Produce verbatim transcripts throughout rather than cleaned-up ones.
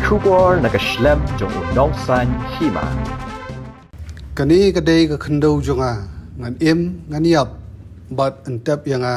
Khubor na ka shlem jong u nongsan hima. Kane ka dei ka khyndew jong nga, ngan im, ngan ïap, bad yn tep ïa nga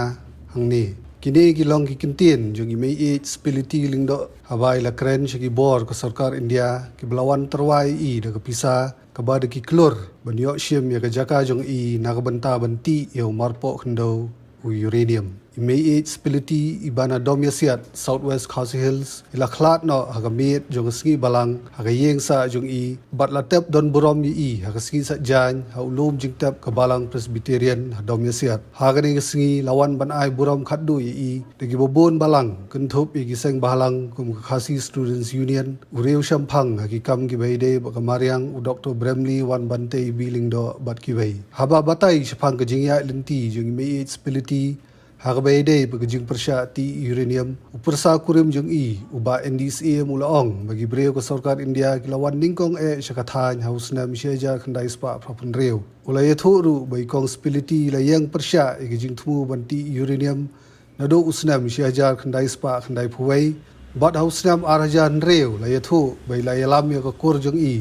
hangne. Kine ki long ki kyntien jong i Mei H Spility Lyngdoh haba i la kren sha ki bor ka sorkar India kiba la wan tyrwa ïa i da ka pisa kaba da ki klur ban ïoh shim ïa ka jaka jong i na ka bynta ban tih ïa u marpoh khyndew u uranium. I Mei H Spility iba na Domiasiat, South West Khasi Hills, i la khlad noh ha ka miet jong ka sngi Balang ha ka ïing sah jong i, bad la tep don burom ïa i ha ka sngi Saitjaiñ ha u lum jingtep ka Balang Presbyterian ha Domiasiat. Ha kane ka sngi la wan ban ai burom khatduh ïa i da kiba bun balang, kynthup ïa ki seng bhalang kum ka Khasi Students Union, u riew shemphang ha ki kam kiba ïadei bad ka mariang u Doktor Bremliwanbantei B Lyngdoh bad kiwei. Haba batai shaphang ka jingïaid lynti jong i Mei H Spility ha kaba ïadei bad ka jingpyrshah tih uranium, u pyrsa kurim jong i u Bah N D Syiem u la ong ba ki briew ka sorkar India ki la wan nyngkong eh sha ka thaiñ ha u snem shi hajar khyndai spah phra phew hynriew. U la ïathuh ruh ba i Kong Spility i la ïeng pyrshah ïa ka jingthmu ban tih uranium naduh u snem shi hajar khyndai spah khyndai phew wei, bad ha u snem ar hajar hynriew la ïathuh ba i la ïalam ïa ka kur jong i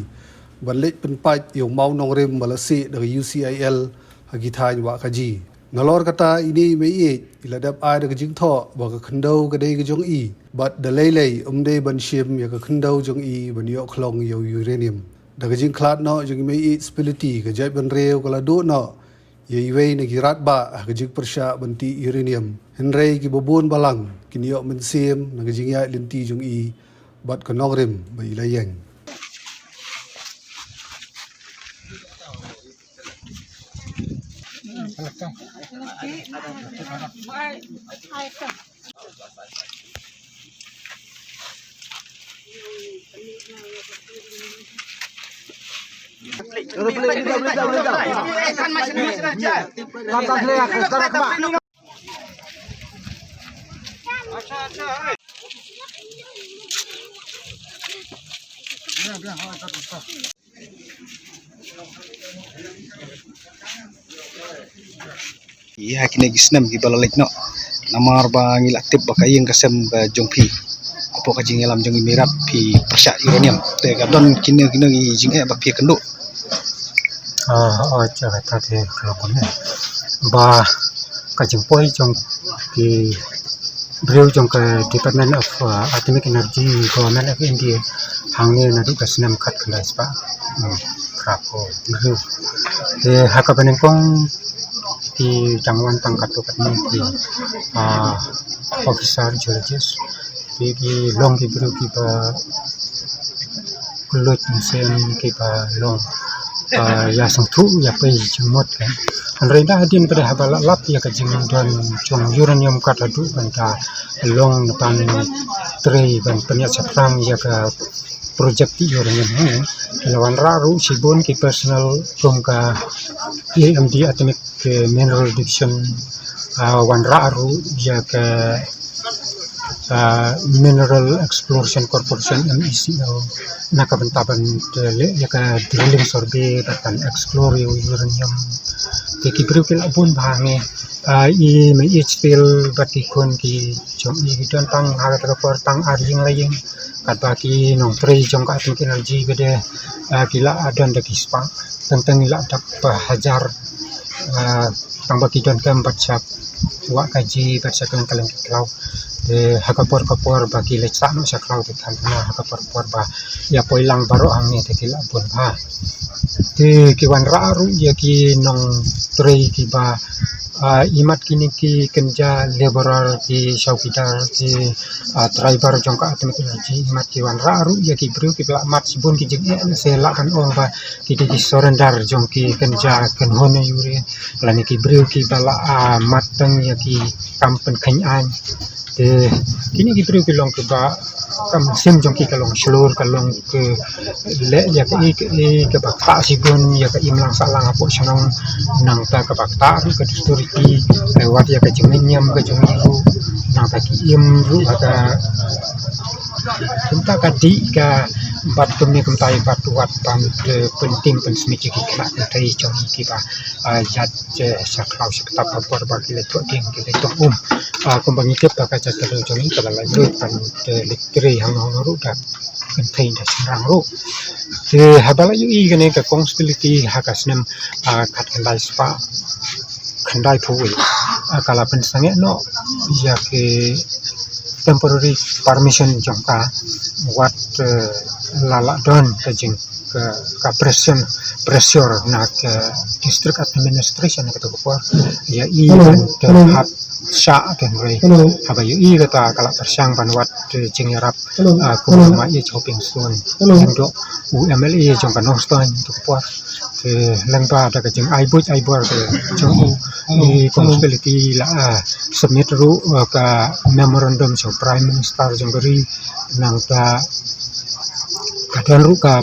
ban leit pynpait ïa u mawnongrim ba la sih da ka U C I L ha ki thaiñ wah kaji. Nalor kata, ine i Mei H i la dep ai da ka jingthoh ba ka khyndew ka dei ka jong i, bad da lei lei ym dei ban shim ïa ka khyndew jong i ban ïoh khlong ïa u uranium. Da ka jingkhlad noh jong i Mei H Spility, ka jaitbynriew ka la duh noh ïa iwei na ki radbah ha ka jingpyrshah ban tih uranium. Hynrei kiba bun balang kin ïoh mynsiem na ka jingïaid lynti jong i bad ka nongrim ba i la ïeng. Ïa kine ki snem kiba la leit noh, namar ba ngi la tip ba ka ïing ka sem ka jong phi, hapoh ka jingïalam jong i Mei H phi pyrshah uranium. Te ka don kine kine ki jingeh ba phi kynduh. Ah, oh, cha kata te ka la bun eh. Ba ka jingpoi jong ki briew jong ka Department of, uh, Atomic Energy, Government of India, hangne naduh ka snem khatkhyndai spah, hmm, phra phew hynriew. Te ha kaba nyngkong ki dang wan tang katto katne ki, ah, officer, geologist, ki, ki long ki briew kiba kylluid mynsiem, kiba long, ah, ïa sngewthuh ïa pei jingmut ka. Hynrei da hadien pat haba la lap ïa ka jingdon jong uranium kat haduh ban da long na ban trei ban pynïaid shaphrang ïa ka project tih uranium, eh, ki la wanrah ruh shibun ki personnel kum ka A M D Atomic, eh, Mineral Division, ah, wanrah ruh ïa ka, ah, Mineral Exploration Corporation, M E C L, na ka bynta ban, eh, leh ïa ka drilling survey bad ban explore ïa u uranium. Te ki briew ki la bun bha ngi, ah, i Mei H Spil bad ki khun ki jong i ki don tang ha kata ka por tang ar ïing lai ïing. Katba ki nongtrei jong ka Atomic Energy ba dei, ah, ki la don da ki spah, teng teng la dap hajar, ah, tang ba ki don kem bad sha wah kaji bad sha kylleng kylleng ki khlaw. Te ha ka por ka por ba ki leit sah noh sha khlaw te than na ha ka por ka por ba ïa poi lang baroh hangne te ki la bun bha. Te ki wanrah ruh ïa ki nongtrei kiba, ah, imat kine ki kynja laborer, ki chowkidar, ki, ah, driver jong ka Atomic Energy, imat ki wanrah ruh ïa ki briew kiba la mat shibun ki jingeh, se lah ban ong ba ki dei ki surrender jong ki kynja kynhun ïa u re, lane ki briew kiba la, ah, mat tang ïa ki kam pynkheiñ aiñ. Te kine ki briew ki long kiba ka mynsiem jong ki ka long shlur, ka long ki leh ïa kaei kaei kaba ktah shibun ïa ka imlang sahlang hapoh shnong, nangta kaba ktah ruh ka dustur ki, eh, wat ïa ka jingmyntoi ka jong i ruh, nangta ki im ruh ha ka kumta ka dih ka bad kumne kumta i bad wat ban, eh, pyntim pynsmit ïa ki khynnah kynthei jong i kiba, ah, ïaid, eh, sha khlaw sha ktap ha por ba ki leit thoh dieng ki leit thoh um. Ah, kumba ngi tip ba ka jaitbynriew jong i ka la lait lut ban, eh, leit trei hangno hangno ruh da kynthei da shynrang ruh. Te haba la ïohi kane ka Kong Stability ha ka snem, ah, khatkhyndai spah khyndai phew wei, ah, ka la pynsangeh noh ïa ki temporary permission jong ka, wat, eh, la lah don ka jing ka, ka pressure, pressure na ka district administration na kata ka por ïa i ban te hap shah te hynrei haba ïohi kata ka la pyrshang ban wad, eh, jingïarap, ah, kumba ma ïa Hoping Stone, ïa u M L A jong ka Nongstoiñ kata ka por. Te lyngba da ka jingai buit ai bor ka jong u, i Kong Stability la, ah, submit ruh, ah, ka memorandum sha Prime Minister jong ka ri, nangta ka don ruh ka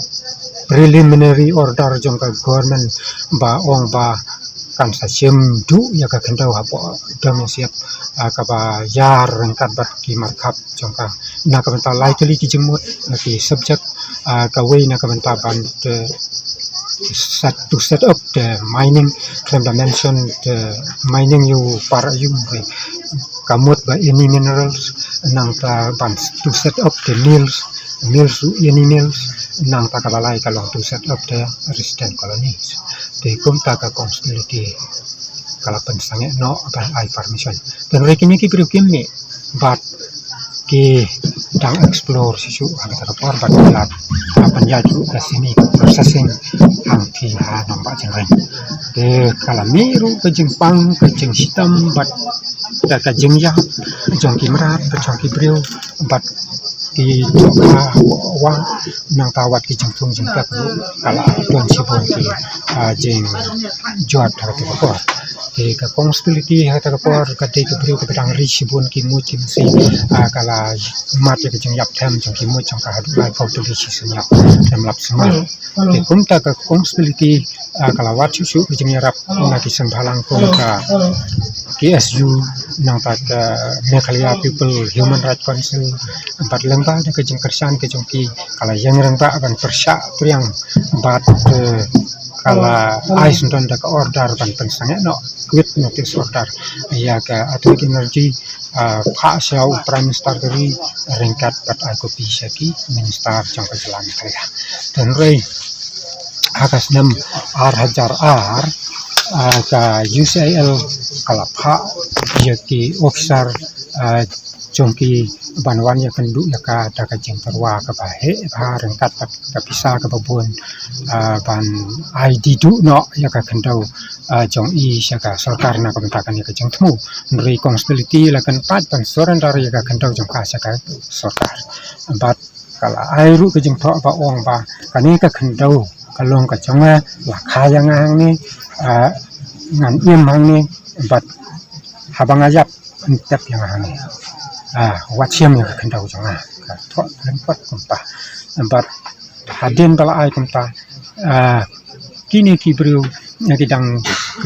preliminary order jong ka government ba ong ba kan sa shim duh ïa ka khyndew hapoh Domiasiat, ah, kaba ïar ryngkat bad ki markhap jong ka. Na ka bynta lai tylli ki jingmut, ah, ki subject, ah, kawei na ka bynta ban te set, to set up the mining, khlem da mention the mining ïa u para ïa u, ka mut ba any minerals, nangta ban to set up the mills, mills, any mills, nangta kaba lai ka long to set up the resident colonies. Te kumta ka Kong Stability ka la pynsangeh noh ban ai permission. Te hynrei kine ki briew kim mih bad ki dang explore shisha ha kata ka por bad ki la, ah, pynïaid ruh ka sini processing hangtei ha Nongbah Jynreng. Te ka la mih ruh ka jingpang, ka jingshitom bad ka, ka jingïap jong ki mrad bad jong ki briew bad ki dohkha wah, nangta wat ki jingthung jingtep ruh ka la don shibun ki, ah, jingjot ha kata ka por. Te ka Kong Stability ha kata ka por ka dei ka briew kaba dang ri shibun ki muid ki masi, ah, ka la mad ïa ka jingïap them jong ki muid jong ka haduh laiphew tylli shi sien ïap, them lap sumar. Te kumta ka Kong Stability, ah, ka la wad shuh shuh ka jingïarap na ki seng bhalang kum ka K S U, nangta ka Meghalaya People Human Rights Council, bad lyngba da ka jingkyrshan ka jong ki ka la ïeng rangbah ban pyrshah pyrshang bad, eh, ka la ai syndon da ka order ban pynsangeh noh, quit notice order, ïa ka Atomic Energy, ah, phah sha u Prime Minister ka ri ryngkat bad ai copy sha ki minister jong ka jylla Meghalaya. Te hynrei ha ka snem ar hajar ar, ah, ka U C I L ka la phah ïa ki officer, ah, jong ki ban wan ïakynduh ïa ka da ka jingtyrwa kaba heh bha ryngkat bad ka pisa kaba bun, ah, ban ai die duh noh ïa ka khyndew, ah, jong i sha ka sorkar na ka bynta kane ka jingthmu. Hynrei Kong Stability la kyntait ban surrender ïa ka khyndew jong ka sha ka sorkar. Bad ka la ai ruh ka jingthoh ba ong ba kane ka khyndew ka long ka jong nga, la kha ïa nga hangne, ah, ngan im hangne, bad haba nga ïap yn tep ïa nga hangne. Ah, wat shim ïa ka khyndew jong nga. Ka thoh lyngkot kumta. Bad hadien ba la ai kumta, ah, kine ki briew, eh, ki dang,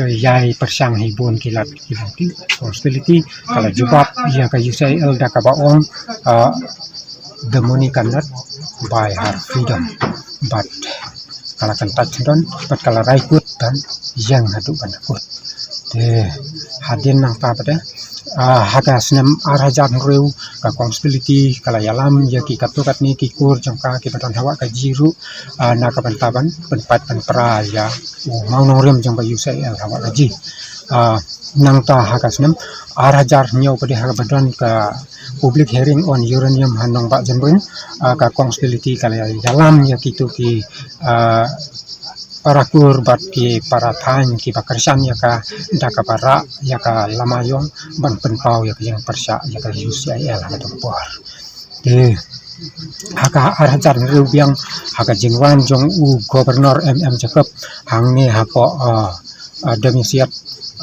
eh, ïai pyrshang hi bun ki lad ki lynti. Kong Stability ka la jubab ïa ka U C I L da kaba ong, ah, the money cannot buy her freedom. Bad ka la kyntait syndon bad ka la rai kut ban ïeng haduh ban da kut. Te hadien nangta pat, ah, ha ka snem ar hajar hynriew ka Kong Stability ka la ïalam ïa ki katto katne ki kur jong ka kiba don ha Wah Kaji ruh, ah, na ka bynta ban pynpait pynpra ïa u mawnongrim jong ka U C I L ha Wah Kaji. Ah, nangta ha ka snem ar hajar hynñiew pat ha kaba don ka public hearing on uranium ha Nongbah Jynreng, ah, ka Kong Stability ka la ïalam ïa kito ki, ah, para kur bad ki para thaiñ kiba kyrshan ïa ka da kaba rah ïa ka lama ïong ban pynpaw ïa ka jingpyrshah ïa ka U C I L ha ka por. Te ha ka ar hajar hynriew biang ha ka jingwan jong u Governor M M Jacob hangne hapoh, ah, ah, Domiasiat,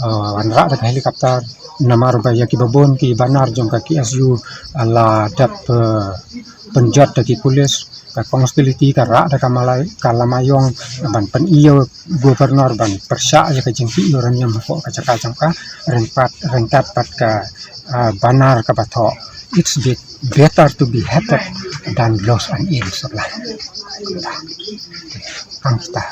ah, wanrah da ka helicopter namar ba ïa kiba bun ki banar jong ka K S U, ah, la dep, ah, pynjot da ki pulit. Ka Kong Stability ka rah da ka malai, ka lama ïong ban pyni ïa u Governor ban pyrshah ïa ka jingkhih uranium hapoh ka jaka jong ka ryngkat, ryngkat bad ka, ah, banar kaba thoh, "It's be-, better to be hated than lost and ill-supplied." Tang kita.